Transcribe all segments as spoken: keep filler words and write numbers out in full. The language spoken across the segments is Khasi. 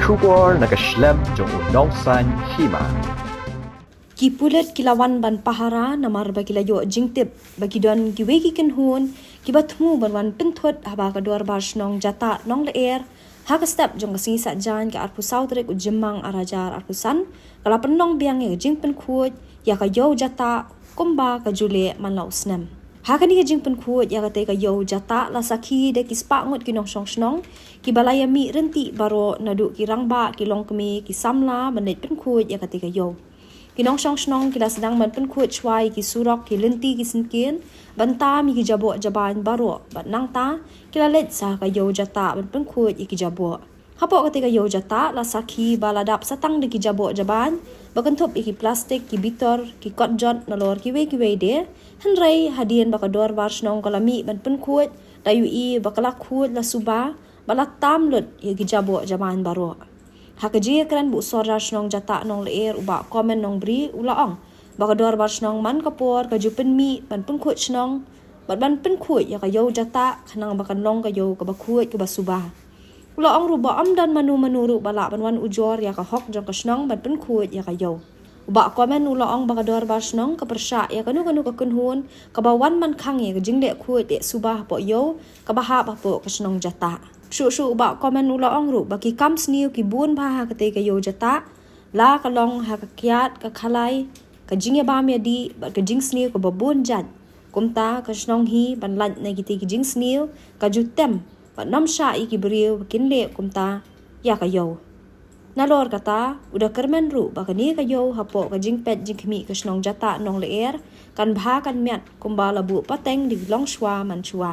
Khubor na ka shlem jong u nongsan hima. Ki pulit ki la wan ban pahara namar ba ki la ïoh jingtip ba ki don kiwei ki kynhun kiba thmu ban wan pynthut haba ka Dorbar Shnong Jatah Nonglyer ha ka step jong ka sngi Saitjaiñ ka arphew saw tarik u Jymmang arhajar arphew san ka la pynlong biang ïa ka jingpynkhuid ïa ka ïew jatah kumba ka ju leh man la u snem. Ha kane ka jingpynkhuid ïa katei ka ïew jatah la sakhi da ki spah ngut ki nongshong shnong kiba la ïa mih ryntih baroh naduh ki rangbah, ki longkmie, ki samla ban leit pynkhuid ïa katei ka ïew. Ki nongshong shnong ki la sdang ban pynkhuid shuwa ïa ki surok, ki lynti, ki syngkien ban tam ïa ki jaboh jabain baroh bad nangta ki la leit sha ka ïew jatah ban pynkhuid ïa ki jaboh. Hapoh katei ka ïew jatah la sakhi ba la dap satang da ki jaboh jabain ba kynthup ïa ki plastik, ki bitor, ki kotjot nalor kiwei kiwei de. Hynrei hadien ba ka Dorbar Shnong ka la mih ban pynkhuid, la ïohi ba ka la khuid la suba bad la tam lut ïa ki jaboh jabain baroh. Ha ka jingïakren bad u Sordar Shnong Jatah Nonglyer u Bah Komen Nongbri u la ong ba ka Dorbar Shnong man ka por ka ju pynmih ban pynkhuid shnong bad ban pynkhuid ïa ka ïew jatah khnang ba kan long ka ïew kaba khuid kaba suba. U la ong ruh ba ym don mano mano ruh ba lah ban wan ujor ïa ka hok jong ka shnong ban pynkhuid ïa ka ïew. U Bah Komen u la ong ba ka Dorbar Shnong ka pyrshah ïa kano kano ka kynhun kaba wan man khang ïa ka jingleh khuid leh suba hapoh ïew kaba hap hapoh ka shnong jatah. Shuh shuh u Bah Komen u la ong ruh ba ki kam sniew ki bun bha ha katei ka ïew jatah, la ka long ha ka kiad, ka khalai, ka jingïabam ïadih bad ka jingsniew kaba bun jait. Kumta ka shnong hi ban lait na kitei ki jingsniew ka ju tem bad nym shah ïa ki briew ba kin leh kumta ïa ka ïew. Nalor kata u da kyrmen ruh ba kane ka ïew hapoh ka jingpeit jingkhmih ka shnong jatah Nonglyer kan bha kan miat kumba la buh pateng da ki longshuwa manshuwa.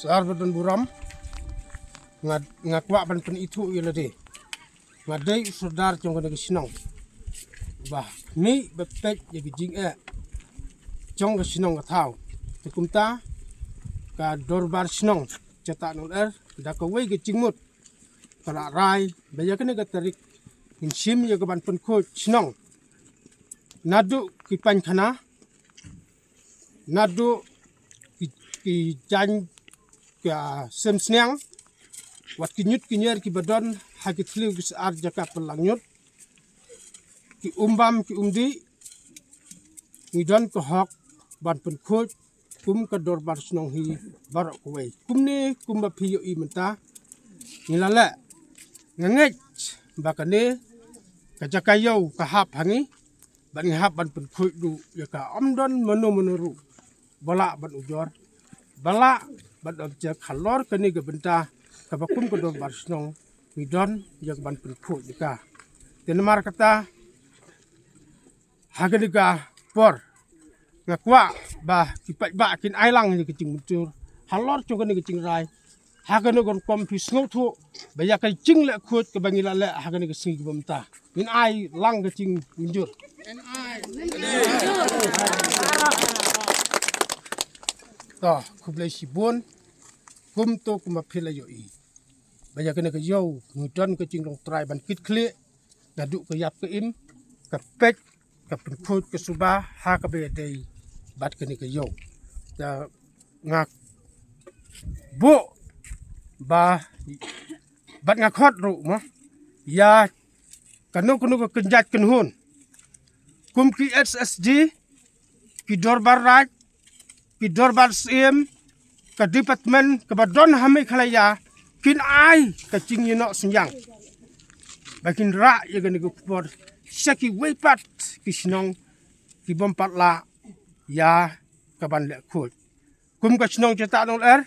Sar ba don burom, nga, nga kwah ban pynithuh ïa lade. Nga dei u sordar jong kane ka shnong. Ba mih ba peit ïa ka jingeh jong ka shnong ka thaw. Te kumta ka dorbar shnong Jatah Nonglyer da kawei ka jingmut ka la rai ba ïa kane ka tarik ngin shim ïa ka ban pynkhuid shnong. Naduh ki painkhana, naduh ki, ki jaiñ ka sem sniang, wat ki ñiut ki ñier kiba don ha ki thliew ki sar jaka pynlang ñiut, ki umbam ki umdih, ngi don ka hok ban pynkhuid kum ka dorbar shnong hi baroh kawei. Kumne kumba phi ïohi mynta ngi la leh. Nga ngeit ba kane ka jaka ïew ka hap ha ngi, bad ngi hap ban pynkhuid ruh ïa ka. Ym don mano mano ruh ba lah ban ujor, ba lah ban ym check halor kane ka bynta kaba kum ka dorbar shnong ngi don ïa ka ban pynkhuid ïa ka. Te namar kata, ha kane ka por nga kwah ba ki paidbah kin ai lang ïa ka jingmynjur halor jong kane ka jingrai. Ha kane ka rukom phi sngewthuh ba ïa ka jingleh khuid kaba ngi la leh ha kane ka sngi kaba mynta, ngin ai lang ka jingmynjur. To, khublei shibun. Kumto kumba phi la ïohi ba ïa kane ka ïew ngi don ka jinglong trai ban kit khlieh naduh ka ïap ka im, ka peit, ka pynkhuid ka suba ha kaba ïadei bad kane ka ïew. Te nga buh ba, bad nga khot ruh mo ïa kano kano ka kynjat kynhun, kum ki S S D, ki dorbar raid, ki dorbar syiem, ka department kaba don ha Meghalaya, kin ai ka jingïehnoh synñiang ba kin rah ïa kane ka khubor sha kiwei pat ki shnong ki bym pat lah ïa ka ban leh khuid. Kum ka shnong Jatah Nongler,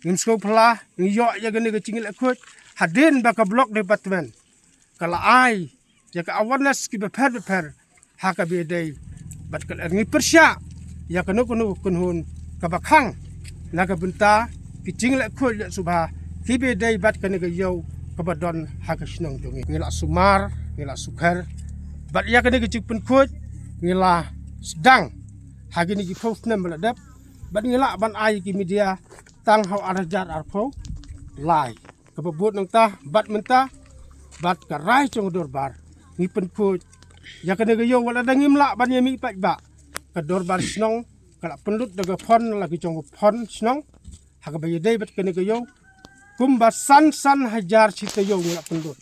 ngim sngewphylla, ngi ïoh ïa kane ka jingleh khuid hadien ba ka block department ka la ai ïa ka awareness kiba pher ba pher ha kaba ïadei bad ka lyer. Ngi pyrshah ïa kano kano ka kynhun kaba khang na ka bynta ki jingleh khuid leh suba kiba ïadei bad kane ka ïew kaba don ha ka shnong jong ngi. Ngi la sumar, ngi la sukher, bad ïa kane ka jingpynkhuid ngi la sdang ha kine ki phew snem ba la dep, bad ngi lah ban ai ki media tang ha u ar hajar arphew lai. Kaba bud nangta bad mynta, bad ka rai jong ka dorbar, ngi pynkhuid ïa kane ka ïew. Wat la da ngim lah ban ïa mih pat ba ka dorbar shnong ka la pynlut da ka phone, la ki jong ka phone shnong ha kaba ïadei bad kane ka ïew. Kumba san san hajar shi taïew ngi la pynlut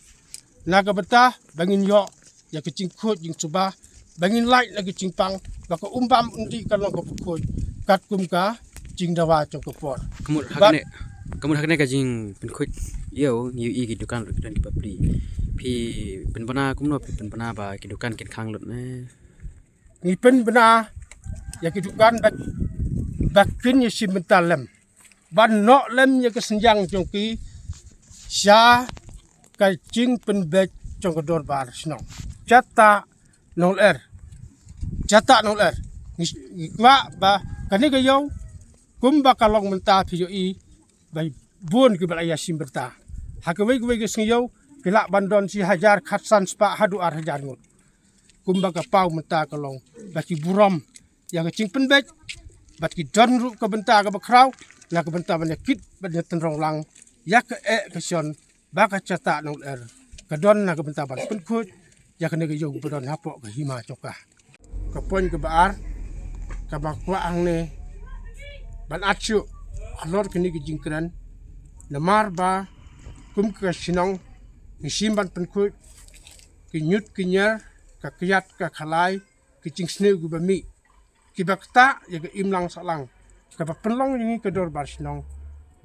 na ka bynta ba ngin ïoh ïa ka jingkhuid jingsuba, ba ngin lait na ka jingpang ba ka um bam um dih kan long kaba khuid katkum ka jingdawa jong ka por. Ka mut ha Bad kane, ka mut ha kane ka jingpynkhuid ïew ngi ïohi ki dukan ruh ki don kiba plie. Phi pynbna kumno, phi pynbna ba ki dukan kin khang lut ne? Ngi pynbna ïa ki dukan ba, ba kin ïashim bynta lem, ban noh lem ïa ka synñiang jong ki sha ka jingpynbeit jong ka dorbar shnong Jatah Nongler. Jatah Nongler, ngi, ngi kwah ba kane ka ïew kumba ka long mynta phi ïohi ba bun kiba la ïashim bynta. Ha kawei kawei ka sngi ïew ki lah ban don shi hajar khatsan spah haduh ar hajar ngut. Kumba ka paw mynta ka long ba ki burom ïa ka jingpynbeit, bad ki don ruh ka bynta kaba khraw na ka bynta ban ïa kit bad ïa tynrong lang ïa ka eh ka shon ba ka Jatah Nongler ka don na ka bynta ban pynkhuid ïa kane ka ïew ba don hapoh ka hima jong ka. Ka point kaba ar kaba kwah hangne ban ïathuh halor kane ka jingkren, namar ba kum ka shnong ngi shim ban pynkhuid ki ñiut ki ñier, ka kyiad ka khalai, ki jingsniew kiba mih, kiba ktah ïa ka imlang sahlang kaba pynlong ïa ngi ka dorbar shnong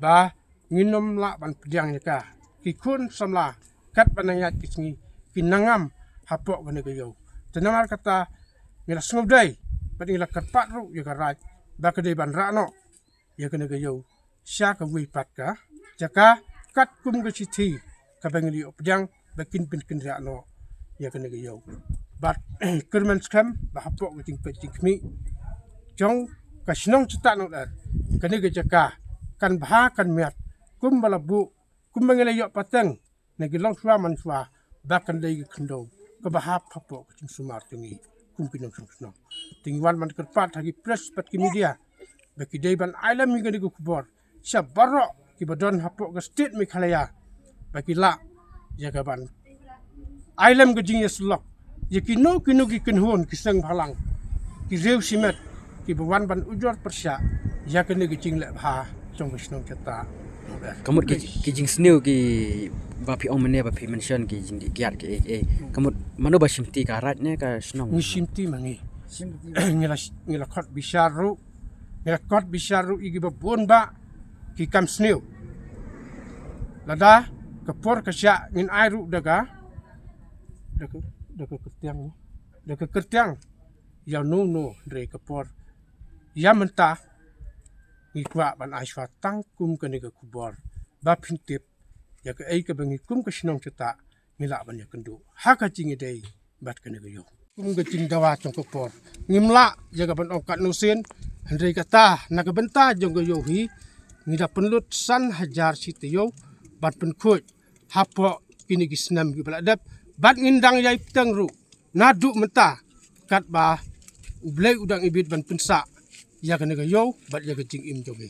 ba ngin ym lah ban pdiang ïa ka. Ki khun samla katba nang ïaid ki sngi ki nang ngam hapoh kane ka ïew. Te namar kata ngi la sngewdei bad ngi la kyrpad ruh ïa ka Raid ba ka dei ban rah noh ïa kane ka ïew sha kawei pat ka jaka katkum ka shithi kaba ngi la ïoh pdiang ba kin pynkynriah noh ïa kane ka ïew. Bad kyrmen skhem ba hapoh ka jingpeit jingkhmih jong ka shnong Jatah Nongler, kane ka jaka kan bha kan miat kumba la buh, kumba ngi la ïoh pateng na ki longshuwa manshuwa ba kan dei ka khyndew kaba hap hapoh ka jingsumar jong ngi kum ki nongshong shnong. Te ngi wan ban kyrpad ha ki press bad ki media ba ki dei ban ai lem ïa kane ka khubor sha baroh kiba don hapoh ka state Meghalaya ba ki lah ïa ka ban ai lem ka jingïasyllok ïa kino kino ki kynhun ki seng bhalang, ki riew shimet kiba wan ban ujor pyrshah ïa kane ka jingleh bha jong ka shnong Jatah. Ka mut ki, ki jingsniew kiba phi ong mynne ba phi mention ki jingdih kiad ki ei ei, ka mut mano ba shimti, ka Raid ne ka shnong? Ngi shimti ma ngi. Ngi la, ngi la khot bishar ruh, ngi la khot bishar ruh ïa kiba bun ba ki kam sniew. Lada ka por ka shah ngin ai ruh da ka Da ka da ka kyrtiang da ka kyrtiang ïa no no hynrei ka por ïa mynta ngi kwah ban ai shuwa tang kum kane ka khubor ba phin tip ïa kaei kaba ngi kum ka shnong Shatah ngi lah ban ïa kynduh ha ka jingïadei bad kane ka ïew. Kum ka jingdawa jong ka por ngim lah ïa ka ban ong katno sien, hynrei kata na ka bynta jong ka ïew hi ngi da pynlut san hajar shi taïew ban pynkhuid hapoh kine ki snem kiba la dep bad ngin dang ïai bteng ruh naduh mynta katba U Blei u dang ibit ban pynsah ïa kane ka ïew bad ïa ka jingim jong ngi.